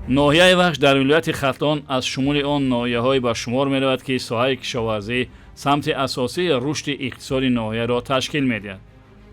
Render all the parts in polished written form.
Ноҳияи Вахш дар вилояти Хатлон аз шумули он ноҳияҳое ба шумор меравад, ки соҳаи кишоварзӣ самти асосии рушди иқтисоди ноҳияро ташкил медиҳад.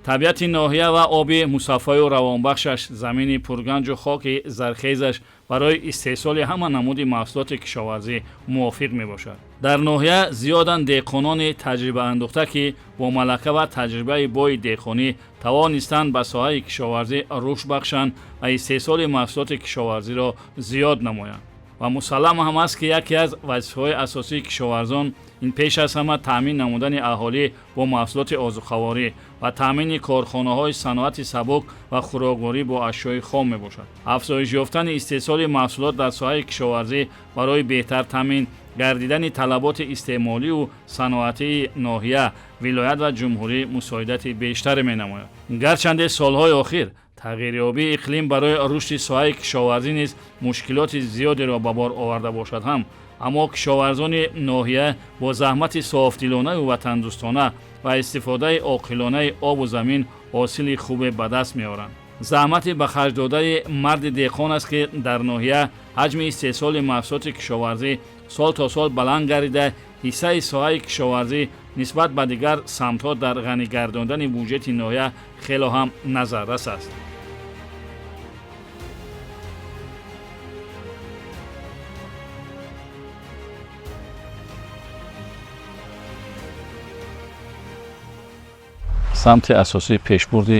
Табиати ноҳия ва оби мусаффаю равонбахшаш, замини пурганҷу хоки зархезаш барои истеҳсоли ҳама намуди маҳсулоти кишоварзӣ мувофиқ мебошад. Дар ноҳия зиёданд деҳқонони таҷрибаандӯхта, ки бо малака ва таҷрибаи бои деҳқонӣ тавонистанд ба соҳаи кишоварзӣ рушд бахшанд ва истеҳсоли маҳсулоти кишоварзиро зиёд намоянд. Ва мусаллам ҳам аст, ки яке аз вазифаҳои асосии кишоварзон ин пеш аз ҳама таъмин намудани аҳолӣ бо маҳсулоти озуқаворӣ ва таъмини корхонаҳои саноати сабук ва хӯрокворӣ бо ашёи хом мебошад. Афзоиш ёфтани истеҳсоли маҳсулот дар соҳаи кишоварзӣ барои беҳтар таъмин гардидани талаботи истеъмолию саноатии ноҳия, вилоят ва ҷумҳурӣ мусоидати бештаре менамояд. Гарчанде солҳои охир тағйирёбии иқлим барои рушди соҳаи кишоварзӣ низ мушкилоти зиёдеро ба бор оварда бошад ҳам, аммо кишоварзони ноҳия бо заҳмати софдилонаю ватандӯстона ва истифодаи оқилонаи обу замин ҳосили хубе ба даст меоранд. Заҳмати ба харҷ додаи марди деҳқон аст, ки дар ноҳия ҳаҷми истеҳсоли маҳсулоти кишоварзӣ сол то сол баланд гардида, ҳиссаи соҳаи кишоварзӣ нисбат ба дигар самтҳо дар ғанӣ гардондани буҷети ноҳия хело ҳам назаррас аст. Самти асосии пешбурди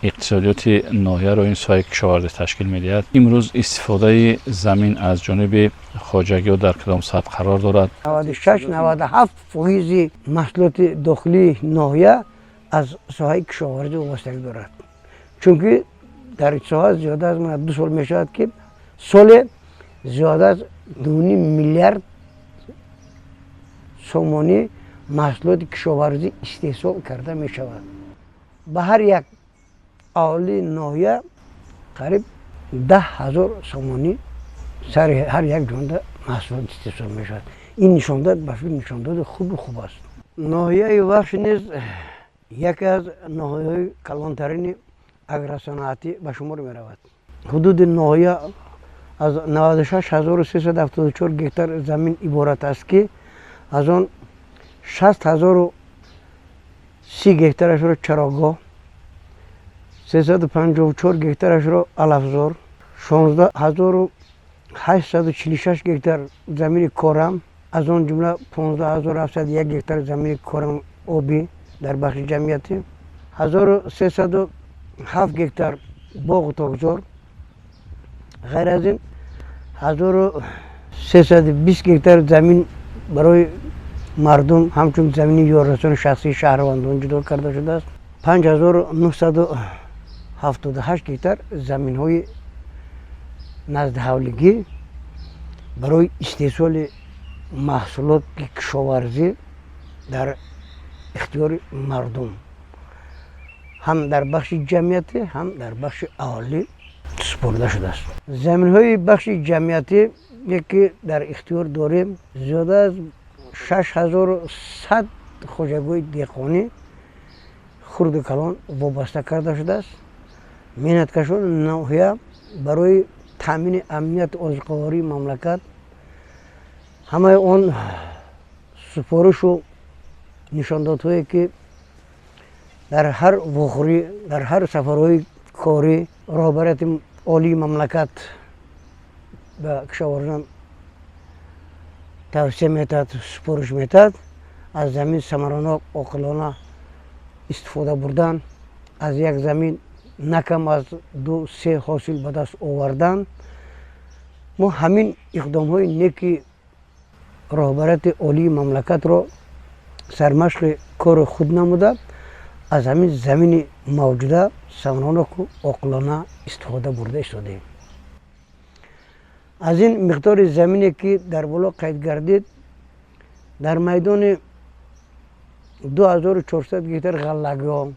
иқтисодиёти ноҳияро ин соҳаи кишоварзӣ ташкил медиҳад. Имрӯз истифодаи замин аз ҷониби хоҷагиҳо дар кадом сатҳ қарор дорад? 96-97 фоизи маҳсулоти дохилии ноҳия аз соҳаи кишоварзӣ вобастагӣ дорад, чунки дар ин соҳа зиёда аз 2 сол мешавад, ки соле зиёда аз 2,5 миллиард сомонӣ маҳсулоти кишоварзӣ истеҳсол карда мешавад. Ба ҳар як аҳолии ноҳия қариб 10 000 сомонӣ сари ҳар як ҷонда маҳсулот истеҳсол мешавад. Ин нишондод ба фикр нишондоди хубу хуб аст. Ноҳияи Вахш низ яке аз ноҳияҳои калонтарини агросаноатӣ ба шумор меравад. Ҳудуди ноҳия аз 96 374 гектар замин иборат аст, ки аз он 60 030 гектарашро чарогоҳ, 354 гектарашро алафзор, 16 846 гектар замини корам, аз он ҷумла 15 701 гектар замини корам обӣ дар бахши ҷамъиятӣ, 1307 гектар боғу токзор, ғайр аз ин 1320 гектар замин барои мардум ҳамчун замини ёррасони шахсии шаҳрвандон ҷудо карда шудааст, 5978 гектар заминҳои наздиҳавлигӣ барои истеҳсоли маҳсулоти кишоварзӣ дар ихтиёри мардум ҳам дар бахши ҷамъиятӣ, ҳам дар бахши аҳолӣ супурда шудааст. Заминҳои бахши ҷамъиятӣ, ки дар ихтиёр дорем, зиёда аз 6100 хоҷагиҳои деҳқонӣ хурду калон вобаста карда шудааст. Меҳнаткашони ноҳия барои таъмини амнияти озуқавории мамлакат ҳамаи он супоришу нишондодҳое, ки дар ҳар вохӯрӣ, дар ҳар сафарҳои корӣ роҳбарияти олии мамлакат ба кишоварзон тавсия метаҳад, супориш метаҳад, аз замин самаранок, оқилона истифода бурдан, аз як замин на кам аз ду се ҳосил ба даст овардан, мо ҳамин иқдомҳои неки роҳбарияти олии мамлакатро сармашқи кори худ намуда, аз ҳамин замини мавҷуда самараноку оқилона истифода бурда истодаем. Аз ин миқдори замине, ки дар боло қайд гардид, дар майдони 2400 гектар ғаллагиҳо,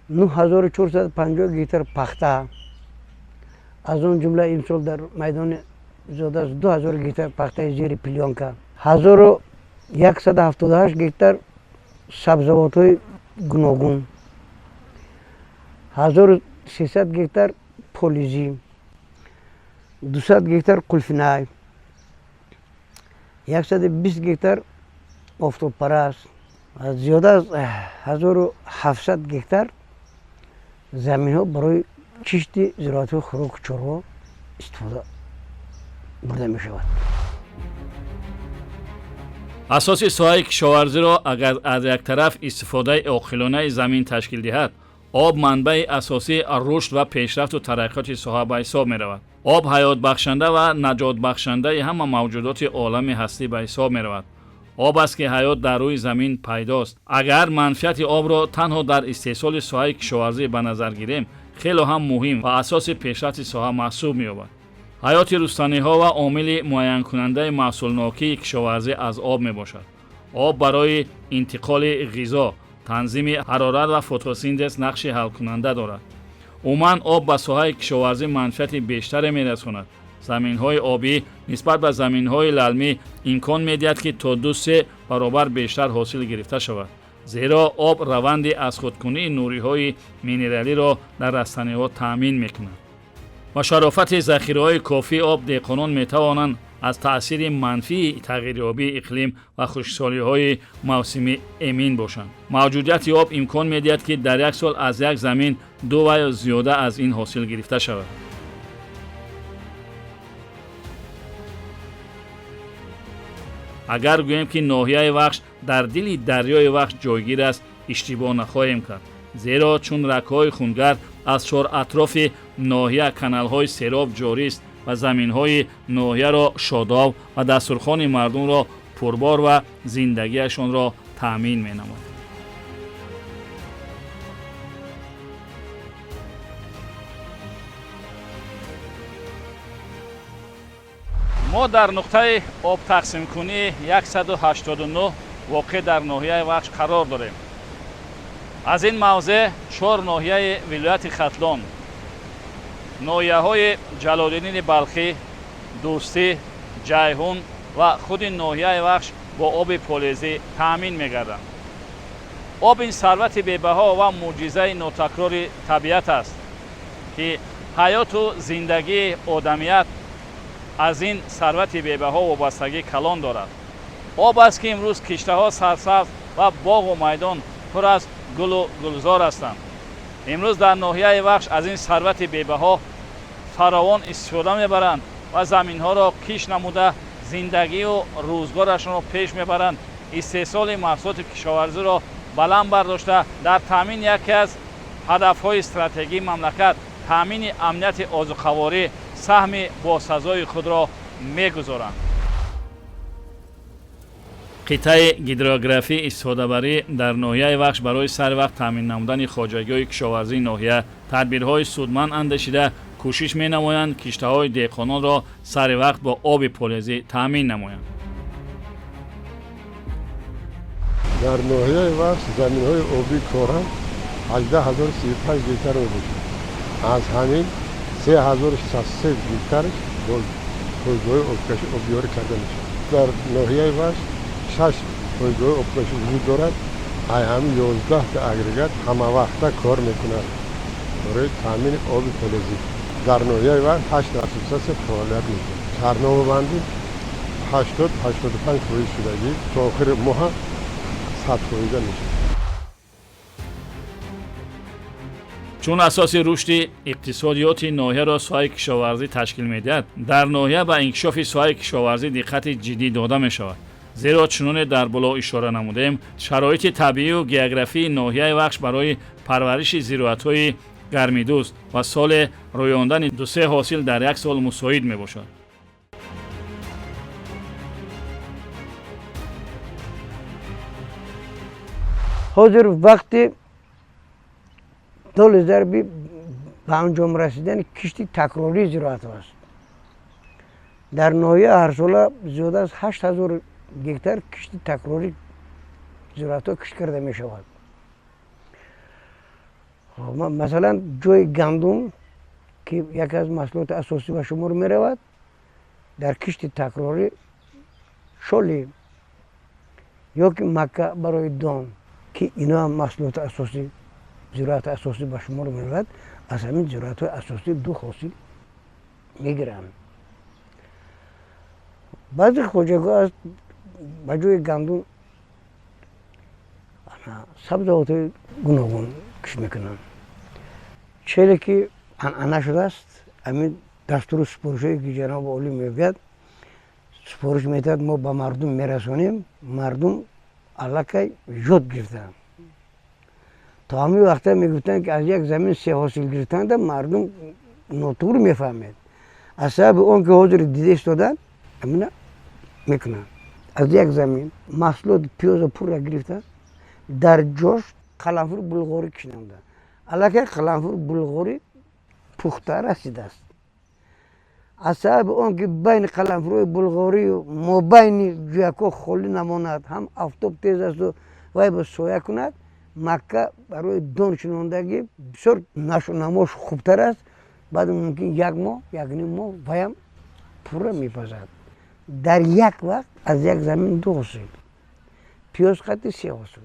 9450 гектар пахта, аз он ҷумла имсол дар майдони зиёда аз 2000 гектар пахтаи зери плёнка, 1178 гектар сабзавотҳои гуногун, 1300 гектар полизӣ. 200 гектар қулфинай, 120 гектар офтобпараст, зиёда аз 1700 гектар заминҳо барои кишти зироатҳои хӯроку чорво истифода бурда мешавад. Асоси соҳаи кишоварзиро агар аз як тараф истифодаи оқилонаи замин ташкил диҳад, об манбаи асосии рушд ва пешрафту тараққиёти соҳа ба ҳисоб меравад. Об ҳаётбахшанда ва наҷотбахшандаи ҳама мавҷудоти олами ҳастӣ ба ҳисоб меравад. Об аст, ки ҳаёт дар рӯи замин пайдост. Агар манфиати обро танҳо дар истеҳсоли соҳаи кишоварзӣ ба назар гирем, хело ҳам муҳим ва асоси пешрафти соҳа маҳсуб меёбад. Ҳаёти рустаниҳо ва омили муайянкунандаи маҳсулнокии кишоварзӣ аз об мебошад. Об барои интиқоли ғизо, танзими ҳарорат ва фотосинтез нақши ҳалкунанда дорад. Умуман, об ба соҳаи кишоварзӣ манфиати бештаре мерасонад. Заминҳои обӣ нисбат ба заминҳои лалмӣ имкон медиҳад, ки то 2-3 баробар бештар ҳосил гирифта шавад, зеро об раванди аз худкунии нуриҳои минералиро дар растаниҳо таъмин мекунад. Ба шарофати захираҳои кофии об деҳқонон метавонанд аз таъсири манфии тағйирёбии иқлим ва хушксолиҳои мавсимӣ эмин бошанд. Мавҷудияти об имкон медиҳад, ки дар як сол аз як замин ду ва ё зиёда аз ин ҳосил гирифта шавад. Агар гӯем, ки ноҳияи Вахш дар дили дарёи Вахш ҷойгир аст, иштибоҳ нахоҳем кард, зеро чун рагҳои хунгард аз чор атрофи ноҳия каналҳои сероб ҷорист ва заминҳои ноҳияро шодоб ва дастурхони мардумро пурбор ва зиндагиашонро таъмин менамояд. Мо дар нуқтаи обтақсимкунии 189 воқеъ дар ноҳияи Вахш қарор дорем. Аз ин мавзеъ 4 ноҳияи вилояти Хатлон, ноҳияҳои Ҷалолиддини Балхӣ, Дӯстӣ, Ҷайҳун ва худи ноҳияи Вахш бо оби полезӣ таъмин мегарданд. Об ин сарвати бебаҳо ва мӯъҷизаи нотакрори табиат аст, ки ҳаёту зиндагии одамият аз ин сарвати бебаҳо вобастагӣ калон дорад. Об аст, ки имрӯз киштаҳо сарсабз ва боғу майдон пур аз гулу гулзор ҳастанд. Имрӯз дар ноҳияи Вахш аз ин сарвати бебаҳо фаровон истифода мебаранд ва заминҳоро киш намуда зиндагию рӯзгорашонро пеш мебаранд. Истеҳсоли маҳсулоти кишоварзиро баланд бардошта, дар таъмин яке аз ҳадафҳои стратегии мамлакат, таъмини амнияти озуқаворӣ саҳми босазои худро мегузоранд. Қитъаи гидрографии истифодабарӣ дар ноҳияи Вахш барои саривақт таъмин намудани хоҷагиҳои кишоварзии ноҳия тадбирҳои судманд андешида кӯшиш менамоянд киштаҳои деҳқононро саривақт бо оби полезӣ таъмин намоянд. Дар ноҳияи Вахш заминҳои обии корам 18035 гектар мебошад. Аз ҳамин 3063 гектарш бо пойгоҳи обкашӣ обёрӣ карда мешавад. Дар ноҳияи Вахш 6 пойгоҳи обкашӣ вуҷуд дорад. Ай ҳамин 11 агрегат ҳамавақта кор мекунад барои таъмини оби полезӣ. Дар ноҳияи Вахш 8 насосстансия фаъолият мекунад. Шаҳрномабандӣ 80-85% шудагӣ, то охири моҳа 100% мешавад. Чун асоси рушди иқтисодиёти ноҳияро соҳаи кишоварзӣ ташкил медиҳад, дар ноҳия ба инкишофи соҳаи кишоварзӣ диққати ҷиддӣ дода мешавад. Зеро чуноне дар боло ишора намудем, шароити табиию географии ноҳияи Вахш барои парвариши зироатҳои гармидӯст ва соле рӯёндани 2-3 ҳосил дар як сол мусоид мебошад. Ҳозир вақти доли зарби ба анҷом расидани кишти такрории зироатҳо аст. Дар ноҳия ҳарсола зиёда аз 8000 гектар кишти такрории зироатҳо кишт карда мешавад. Масалан, ҷои гандум, ки яке аз маҳсулоти асосӣ ба шумор меравад, дар кишти такрорӣ шоли ё ки макка барои дон, ки ино ҳам маҳсулоти асосӣ, зироати асосӣ ба шумор меравад, аз ҳамин зироатҳои асосӣ 2 ҳосил мегиранд. Баъзе хоҷагиҳо аст, ба ҷои гандум сабзавотҳои гуногун кишт мекунанд. Челе ки анъана шудааст, ҳамин дастуру супоришҳое ки ҷаноби олӣ мегӯяд, супориш медиҳад, мо ба мардум мерасонем, мардум аллакай ёд гирифтаанд. То ҳамин вақта мегуфтанд, ки аз як замин се ҳосил гирифтанда мардум нотуғри мефаҳмед. Аз сабаби он ки ҳозир дида истоданд, ҳамина мекунанд. Аз як замин маҳсулоти пиёза пурра гирифта, дар ҷош қаламфури булғорӣ кишнамуданд. Аллакай қаламфури булғорӣ пухта расидааст. Аз сабаби он ки байни қаламфурҳои булғорию мобайни ҷӯякҳо холӣ намонад, ҳам афтоб тез асту вай ба соя кунад, макка барои дон шинондагӣ бисёр нашунамош хубтар аст. Баъд мумкин як моҳ, як ним моҳ ваям пурра мепазад. Дар як вақт аз як замин ду ҳосил, пиёз қати се ҳосил.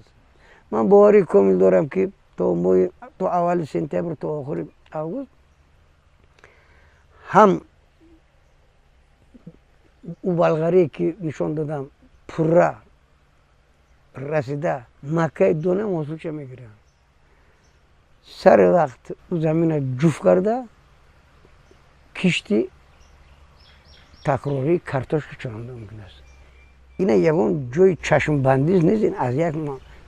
Ман боварии комил дорам, ки то моҳи, то аввали сентябр, то охири август ҳам ӯ балғарие ки нишон додам пурра расида, маккаи донам ҳосилша мегирам. Сари вақт ӯ замина ҷуфт карда, кишти такрории картошка чононда мумкин аст. Ина ягон ҷои чашмбандиз нест, ин аз як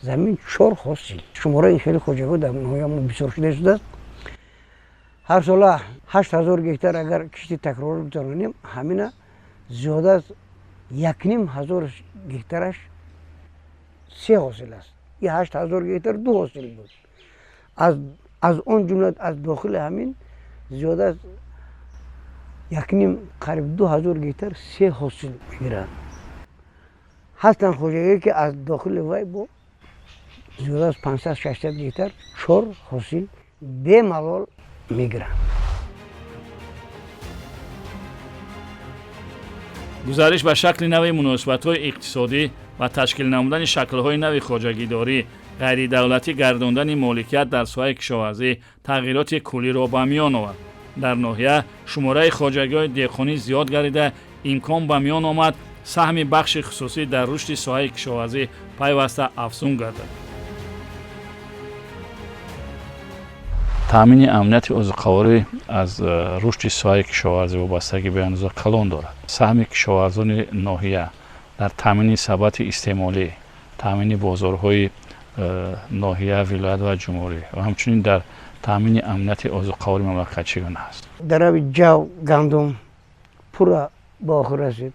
замин чор ҳосил. Шумораи ин хеле хоҷагиҳо дар ноҳия мо бисёр шуда истодааст. Ҳар сола 8000 гектар агар кишти такрорӣ гузаронем, ҳамина зиёда аз 1500 гектараш се ҳосил аст. И 8000 гектар ду ҳосил буд. Аз он ҷумла аз дохили ҳамин зиёда аз як ним, қариб 2000 гектар се ҳосил мегиранд. Ҳастанд хоҷагие, ки аз дохили вай бо зиёда аз 500-600 гектар чор ҳосил бемалол мегиранд. Гузариш ба шакли нави муносибатҳои иқтисодӣ ва ташкил намудани шаклҳои нави хоҷагидорӣ, ғайридавлатӣ гардондани моликият дар соҳаи кишоварзӣ тағйироти куллиро ба миён овард. Дар ноҳия шумораи хоҷагиҳои деҳқонӣ зиёд гардида, имкон ба миён омад саҳми бахши хусусӣ дар рушди соҳаи кишоварзӣ пайваста афзун гардад. Таъмини амнияти озуқаворӣ аз рушди соҳаи кишоварзӣ вобастагӣ беандоза калон дорад. Саҳми кишоварзони ноҳия дар таъмини сабати истеъмолӣ, таъмини бозорҳои ноҳия, вилоят ва ҷумҳурӣ ва ҳамчунин дар таъмини амнияти озуқавории мамлакат чӣ гуна аст? Дарави ҷав, гандум пурра ба охир расид.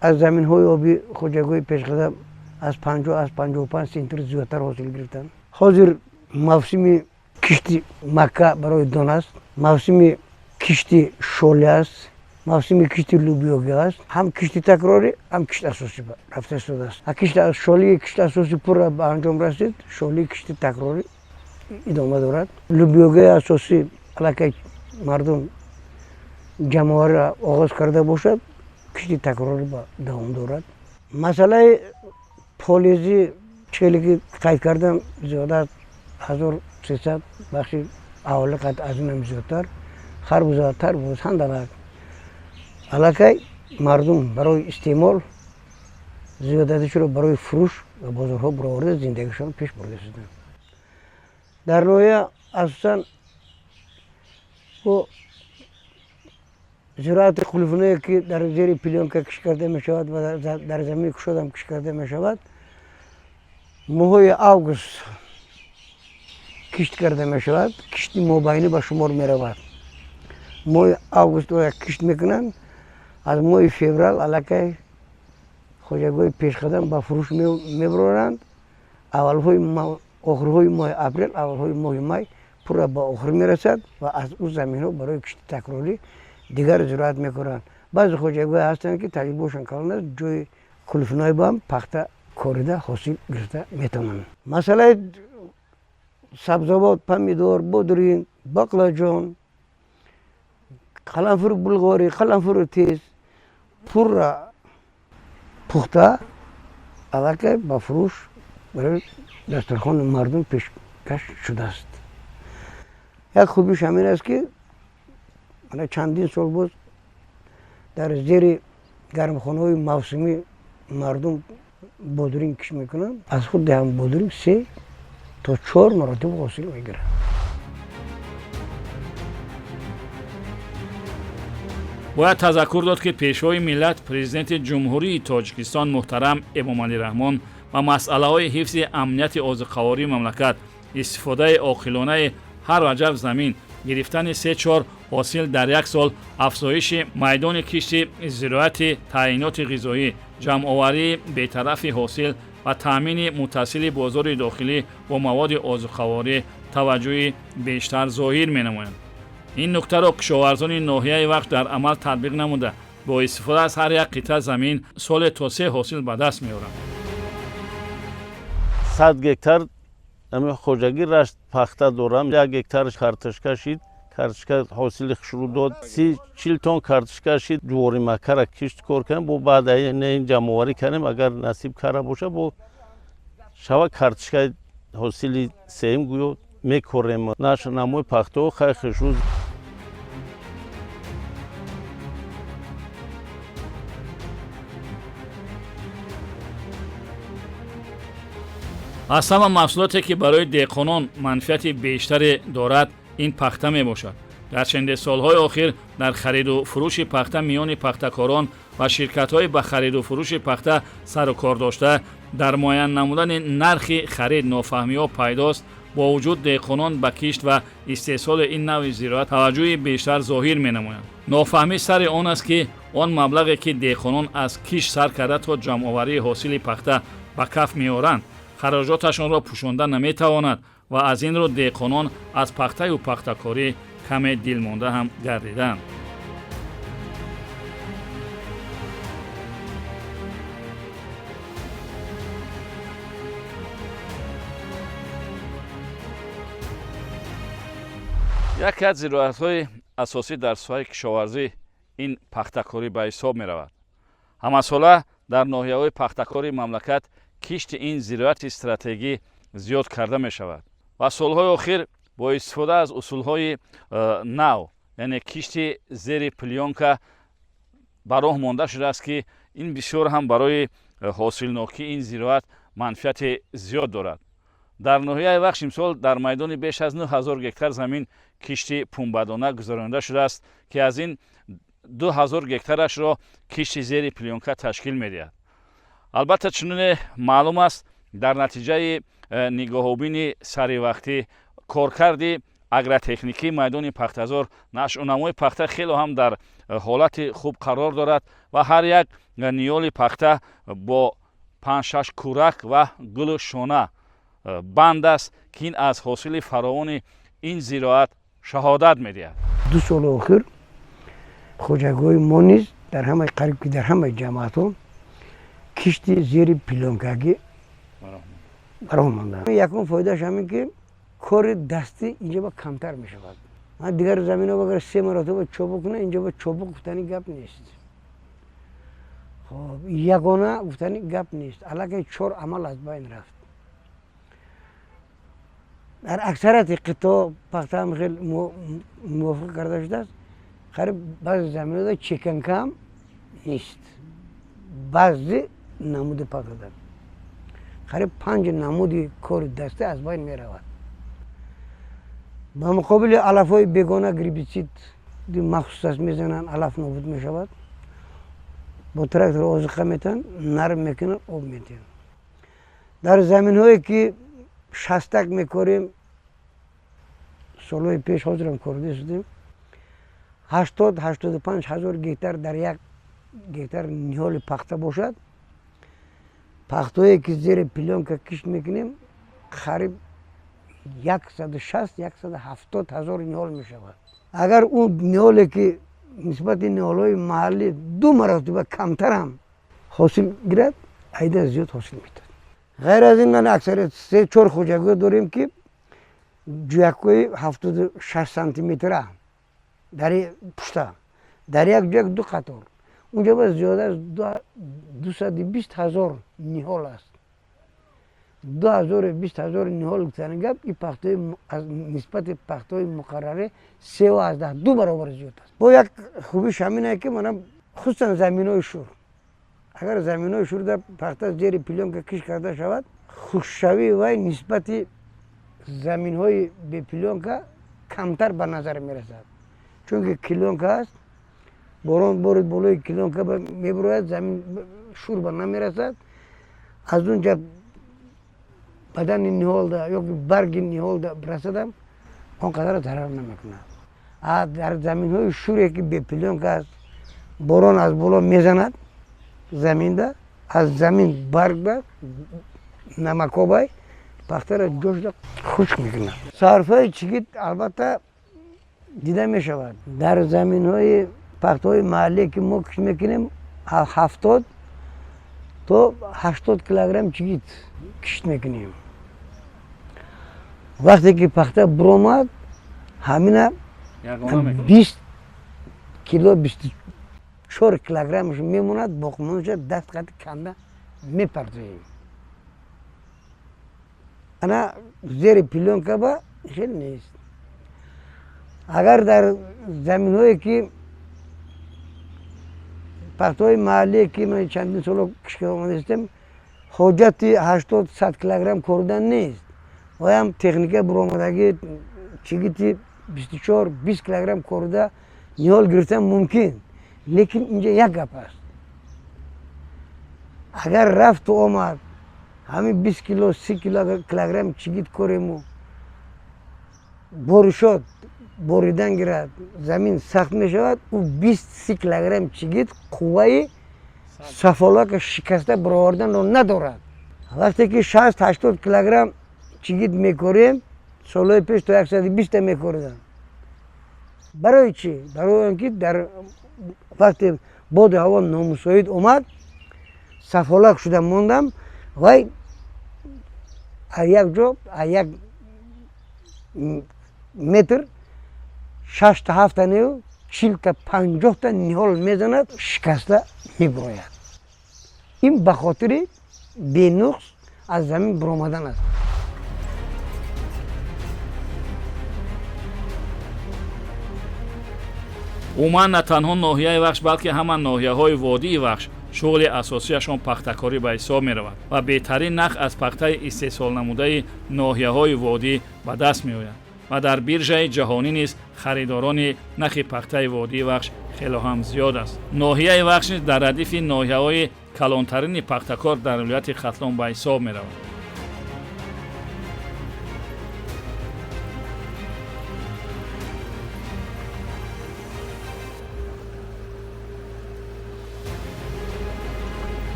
Аз заминҳои обӣ хоҷагиҳои пешқадам аз 50, аз 55 центнер зиёдтар ҳосил гирифтанд. Ҳозир мавсими кишти макка барои дон аст, мавсими кишти шоли аст, мавсими кишти лӯбиёгӣ аст. Ҳам кишти такрорӣ, ҳам кишти асосӣ рафта истодааст. Кишти шолии, кишти асосӣ пурра ба анҷом расид, шолии кишти такрорӣ идома дорад. Лӯбиёгии асосӣ аллакай мардум ҷамъовариро оғоз карда бошад, кишти такрорӣ ба давом дорад. Масъалаи полизӣ, челе ки қайд кардам, зиёда аз 1300 бахши аҳолӣ, қад аз инам зиёдтар, харбуза, тарбуз, ҳандалак аллакай мардум барои истеъмол, зиёдатишро барои фурӯш ба бозорҳо бароварда, зиндагишон пеш бурда истоданд. Дар ноҳия асосан бо зироати қулфиное, ки дар зери плёнка кишт карда мешавад ва дар замини кушодам кишт карда мешавад, моҳои август кишт карда мешавад. Кишти мобайнӣ ба шумор меравад. Моҳи август оя кишт мекунанд, аз моҳи феврал аллакай хоҷагиҳои пешқадам ба фурӯш мебароранд. Аввалҳои, охирҳои моҳи апрел, аввалҳои моҳи май пурра ба охир мерасад ва аз ӯ заминҳо барои кишти такрорӣ дигар зироат мекунанд. Баъзе хоҷагиҳое ҳастанд, ки таҷрибаошон калон аст, ҷои кулфиной бам пахта корида, ҳосил гирифта метавонанд. Масъалаи сабзавот, помидор, бодринг, баклажон, қаламфури булғорӣ, қаламфури тез пурра пухта, аллакай ба фурӯш барои дастархони мардум пешкаш шудааст. Як хубиш ҳамин аст, ки мана чандин сол боз дар зери Гармхонаҳои мавсумӣ мардум бодринг кишт мекунанд, аз худи ҳам бодринг 3 то 4 маротиба ҳосил мегиранд. Бояд тазаккур дод, ки Пешвои миллат, Президенти Ҷумҳурии Тоҷикистон муҳтарам Эмомалӣ Раҳмон ба масъалаҳои ҳифзи амнияти озуқавории мамлакат, истифодаи оқилонаи ҳар ваҷаб замин, гирифтани 3-4 ҳосил дар як сол, афзоиши майдони кишти зироати, таъиноти ғизоӣ, ҷамъоварии бетарафи ҳосил ва таъмини муттасили бозори дохилӣ бо маводи озуқаворӣ таваҷҷӯҳи бештар зоҳир менамоянд. Ин нуктаро кишоварзони ноҳияи Вахш дар амал татбиқ намуда, бо истифода аз ҳар як қитъа замин соле то 3 ҳосил ба даст меоранд. 100 гектар ами хоҷагӣ рашт пахта дорам, 1 гектарш картошка шид, картошка ҳосили хушрӯ дод, 30-40 тонн картошка шид, ҷувори маккара кишт кор кардем, бо баъд ин ҷамъоварӣ кардем, агар насиб кара боша, бо шава картошка ҳосили сеюм гӯё мекорем. Намои пахтаҳо хай хушрӯ. Аз ҳама маҳсулоте, ки барои деҳқонон манфиати бештаре дорад, ин пахта мебошад. Гарчанде солҳои охир дар хариду фурӯши пахта миёни пахтакорон ва ширкатҳои ба хариду фурӯши пахта сару кор дошта, дар муайян намудани нархи харид нофаҳмиҳо пайдост, бо вуҷуд деҳқонон ба кишт ва истеҳсоли ин навъи зироат таваҷҷӯҳи бештар зоҳир менамоянд. Нофаҳмӣ сари он аст, ки он маблағе, ки деҳқонон аз кишт сар карда то ҷамъоварии ҳосили пахта ба каф меоранд, хароҷоташонро пӯшонда наметавонад ва аз ин рӯ деҳқонон аз пахтаю пахтакорӣ каме дилмонда ҳам гардиданд. Яке аз зироатҳои асосӣ дар соҳаи кишоварзӣ ин пахтакорӣ ба ҳисоб меравад. Ҳамасола дар ноҳияҳои пахтакори мамлакат кишти ин зироати стратегӣ зиёд карда мешавад ва солҳои охир бо истифода аз усулҳои нав, яъне кишти зери плёнка ба роҳ монда шудааст, ки ин бисёр ҳам барои ҳосилнокии ин зироат манфиати зиёд дорад. Дар ноҳияи Вахш имсол дар майдони беш аз 9000 гектар замин кишти пунбадона гузаронида шудааст, ки аз ин 2000 гектарашро кишти зери плёнка ташкил медиҳад. Албатта, чуноне маълум аст, дар натиҷаи нигоҳубини саривақтӣ, коркарди агротехникии майдони пахтазор, нашъунамои пахта хело ҳам дар ҳолати хуб қарор дорад ва ҳар як ниёли пахта бо 5-6 кӯрак ва гулу шона банд аст, ки ин аз ҳосили фаровони ин зироат шаҳодат медиҳад. 2 соли охир хоҷагиҳои мо низ дар ҳамаи қариб ки дар ҳамаи ҷамоатҳо кишти зери плёнкагӣ бароҳ монданд. Якум фоидааш ҳамин, ки кори дастӣ инҷо ба камтар мешавад. Дигар заминҳо агар 3 маротиба чобук кунанд, инҷо ба чобук гуфтани гап нест. Хоб, ягона гуфтани гап нест. Аллакай 4 амал аз байн рафт. Дар аксарияти қитъаҳо пахта ҳам хел мувофиқ карда шудааст. Қариб баъзе заминҳода чеканка ҳам нест. Баъзе намуди пахтада қариб 5 намуди кори дастӣ аз байн меравад. Ба муқобили алафҳои бегона гербицид махсус аст мезананд, алаф нобуд мешавад. Бо трактор озуқа метаҳанд, нарм мекунанд, об медиҳанд. Дар заминҳое ки шастак мекорем, солҳои пеш ҳозирам корда шудем, 80-85 ҳазор гектар дар як гектар ниҳоли пахта бошад, пахтое ки зери плёнка кишт мекунем, қариб 160-170 ҳазор ниҳол мешавад. Агар ӯ ниҳоле ки нисбати ниҳолҳои маҳаллӣ 2 маротиба камтарам ҳосил гирад, айда зиёд ҳосил метавад. Ғайр аз ин, ман аксарият 3-4 хоҷагиҳо дорем, ки ҷӯякҳои 76 сантиметра дар пушта, дар як ҷӯяк 2 қатор, унҷо ба зиёда аз 220 ҳазор ниҳол аст. 220 ҳазор ниҳол гуфтани гап, ин пахтаи аз нисбати пахтаҳои муқаррарӣ 3,2 баробар зиёд аст. Бо як хубиш ҳамин ае, ки мана хусусан заминҳои шур Агар заминҳои шурда пахта зери плёнка кишт карда шавад, хушкшавии вай нисбати заминҳои беплёнка камтар ба назар мерасад. Чунки плёнка аст, борон борид болои плёнка мебурояд, замин шур ба намерасад. Аз он ҷа бадани ниҳолда ё барги ниҳолда расадам, он қадар зарар намекунад. Дар заминҳои шуре ки беплёнка аст, борон аз боло мезанад заминда, аз замин барг ба намакобай пахтаро ҷошда хушк мекунад. Сарфаи чигит албатта дида мешавад. Дар заминҳои пахтаҳои маҳаллие ки мо кишт мекунем, 70 то 80 килограмм чигит кишт мекунем. Вақте ки пахта буромад, ҳамина 20 кило 24 килограммаш мемонад, боқимондаша даст қати канда мепартоем. Ана зери плёнка ба хеле нест. Агар дар заминҳое ки пахтаҳои маҳаллие ки мо чандин соло кишт карда омадаистем, ҳоҷати 80-100 килограмм кордан нест. Ваям техника буромадагӣ чигити 24-20 килограмм корда ниҳол гирифтан мумкин. Лекин инҷа як гап аст. Агар рафту омад, ҳамин 20 кило 30 килограмм чигит корему, боришот боридан гирад, замин сахт мешавад, ӯ 20-30 килограмм чигит қувваи сафолака шикаста бароварданро надорад. Вақте ки 60-80 килограмм чигит мекорем, солҳои пеш то 120 мекориданд. Барои чӣ? Барои он ки дар вақте боду ҳаво номусоид омад, сафолак шуда мондам, вай аз як ҷо, аз як метр 6 та 7 та нею 40 та 50 та ниҳол мезанад, шикаста мебурояд. Ин ба хотири бенуқс аз замин буромадан аст. Умуман на танҳо ноҳияи Вахш, балки ҳама ноҳияҳои водии Вахш шуғли асосияшон пахтакорӣ ба ҳисоб меравад ва беҳтарин нарх аз пахтаи истеҳсолнамудаи ноҳияҳои водӣ ба даст меояд ва дар биржаи ҷаҳонӣ низ харидорони нахи пахтаи водии Вахш хело ҳам зиёд аст. Ноҳияи Вахш низ дар радифи ноҳияҳои калонтарини пахтакор дар вилояти Хатлон ба ҳисоб меравад.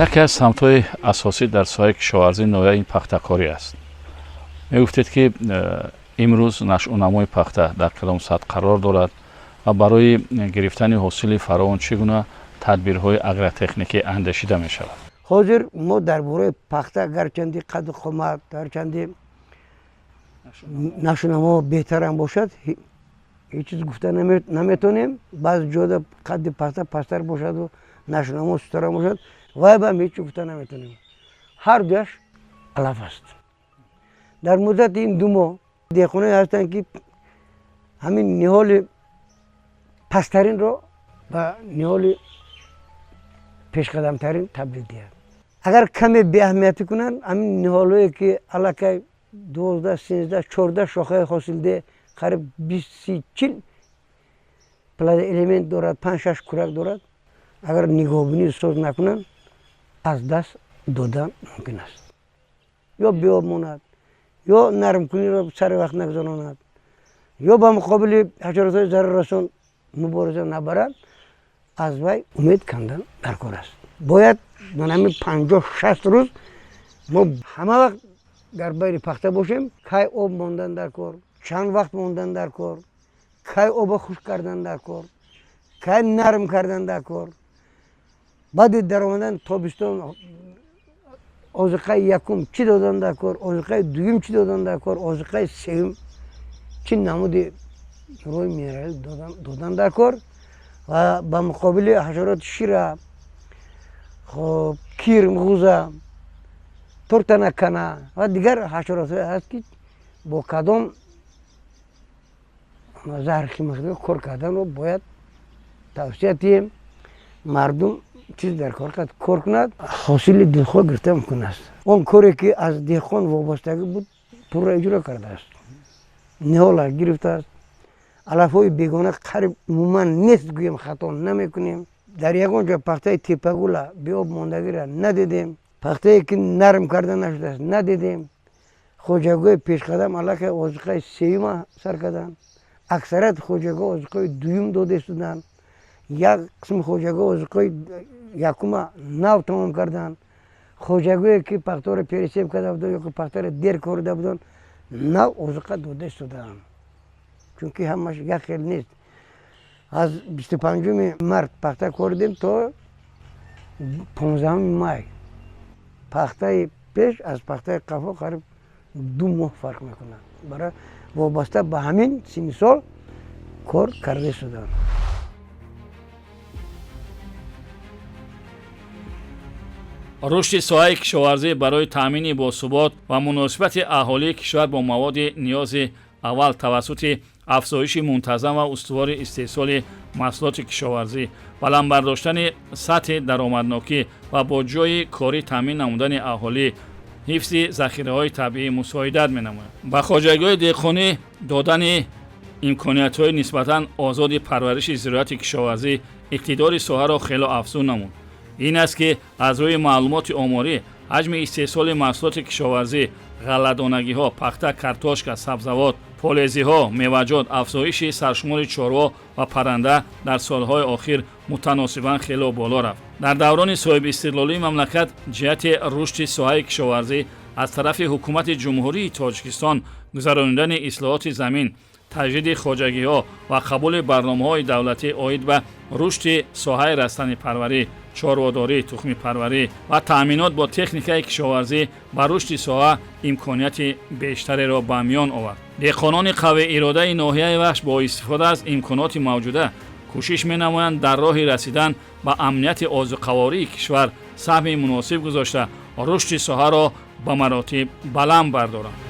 Яке аз самтҳои асосӣ дар соҳаи кишоварзии ноҳия ин пахтакорӣ аст. Мегуфтед ки имрӯз нашъунамои пахта дар кадом сатҳ қарор дорад ва барои гирифтани ҳосили фаровон чӣ гуна тадбирҳои агротехникӣ андешида мешавад? Ҳозир мо дар бораи пахта гарчанди қаду қомат, гарчанди нашъунамо беҳтарам бошад, ҳеҷ чиз гуфта наметонем. Баъзе ҷода қадди пахта пасттар бошаду нашъунамо сустарам бошад, вай ба ҳеҷ гуфта наметонем. Ҳар дуяш алаф аст. Дар муддати ин 2 моҳ деҳқоное ҳастанд ки ҳамин ниҳоли пасттаринро ба ниҳоли пешқадамтарин табдил диҳанд. Агар каме беаҳамиятӣ кунанд, ҳамин ниҳолҳое ки аллакай 12, 13, 14 шохаи ҳосилдеҳ, қариб 20, 30, 40 плодоэлемент дорад, 5-6 курак дорад, агар нигоҳубинӣ соз накунанд, аз даст додан мумкин аст. Ё беоб монад, ё нармкуниро сари вақт нагузаронад, ё ба муқобили ҳашаротҳои зараррасон мубориза набарад, аз вай умед кандан даркор аст. Бояд ман ҳамин 50-60 рӯз мо ҳама вақт дар байни пахта бошем. Кай об мондан даркор, чанд вақт мондан даркор, кай оба хушк кардан даркор, кай нарм кардан даркор. Баъди даромадан тобистон озиқаи якум чӣ додан даркор, озиқаи дуюм чӣ додан даркор, озиқаи сеюм чӣ намуди нурҳои минералӣ додан даркор ва ба муқобили ҳашароти шира, хоб, кирм, ғуза, тортанакана ва дигар ҳашаротҳое ҳаст ки бо кадом Заҳрхимиявӣ кор карданро бояд тавсия диҳем. Мардум чиз дар кор кор кунад, ҳосили дилхоҳ гирифта мумкин аст. Он коре ки аз деҳқон вобастагӣ буд, пурра иҷро кардааст. Ниҳола гирифтааст. Алафҳои бегона қариб умуман нест, гӯем хато намекунем. Дар ягон ҷо пахтаи теппагула беоб мондагиро надидем. Пахтае ки нарм карда нашудааст, надидем. Хоҷагиҳои пешқадам аллакай озиқаи сеюма сар карданд. Аксарияти хоҷагиҳо озиқаи дуюм дода истоданд. Як қисми хоҷагиҳо озиқаи якума нав тамом карданд. Хоҷагиҳое ки пахтаро пересев карда буданд ё ки пахтаро дер корида буданд, нав озиқа дода истодаанд. Чунки ҳамаш як хел нест. Аз 25 март пахта коридем то 15 май. Пахтаи пеш аз пахтаи қафо қариб 2 моҳ фарқ мекунад. Барои вобаста ба ҳамин синни сол кор карда истоданд. Рушди соҳаи кишоварзӣ барои таъмини босубот ва муносибати аҳолии кишвар бо маводи ниёзи аввал тавассути афзоиши мунтазам ва устувори истеҳсоли маҳсулоти кишоварзӣ, баланд бардоштани сатҳи даромаднокӣ ва бо ҷойи корӣ таъмин намудани аҳолӣ, ҳифзи захираҳои табиӣ мусоидат менамояд. Ба хоҷагиҳои деҳқонӣ додани имкониятҳои нисбатан озоди парвариши зироати кишоварзӣ иқтидори соҳаро хело афзун намуд. Ин аст ки аз рӯи маълумоти оморӣ ҳаҷми истеҳсоли маҳсулоти кишоварзӣ, ғалладонагиҳо, пахта, картошка, сабзавот, полезиҳо, меваҷот, афзоиши саршумори чорво ва парранда дар солҳои охир мутаносибан хело боло рафт. Дар даврони соҳибистиқлолии мамлакат ҷиҳати рушди соҳаи кишоварзӣ аз тарафи ҳукумати Ҷумҳурии Тоҷикистон гузаронидани ислоҳоти замин, таҷдиди хоҷагиҳо ва қабули барномаҳои давлатӣ оид ба рушди соҳаи растанипарварӣ, чорводорӣ, тухмипарварӣ ва таъминот бо техникаи кишоварзӣ ба рушди соҳа имконияти бештареро ба миён овард. Деҳқонони қавииродаи ноҳияи Вахш бо истифода аз имконоти мавҷуда кӯшиш менамоянд дар роҳи расидан ба амнияти озуқавории кишвар саҳми муносиб гузошта, рушди соҳаро ба маротиб баланд бардоранд.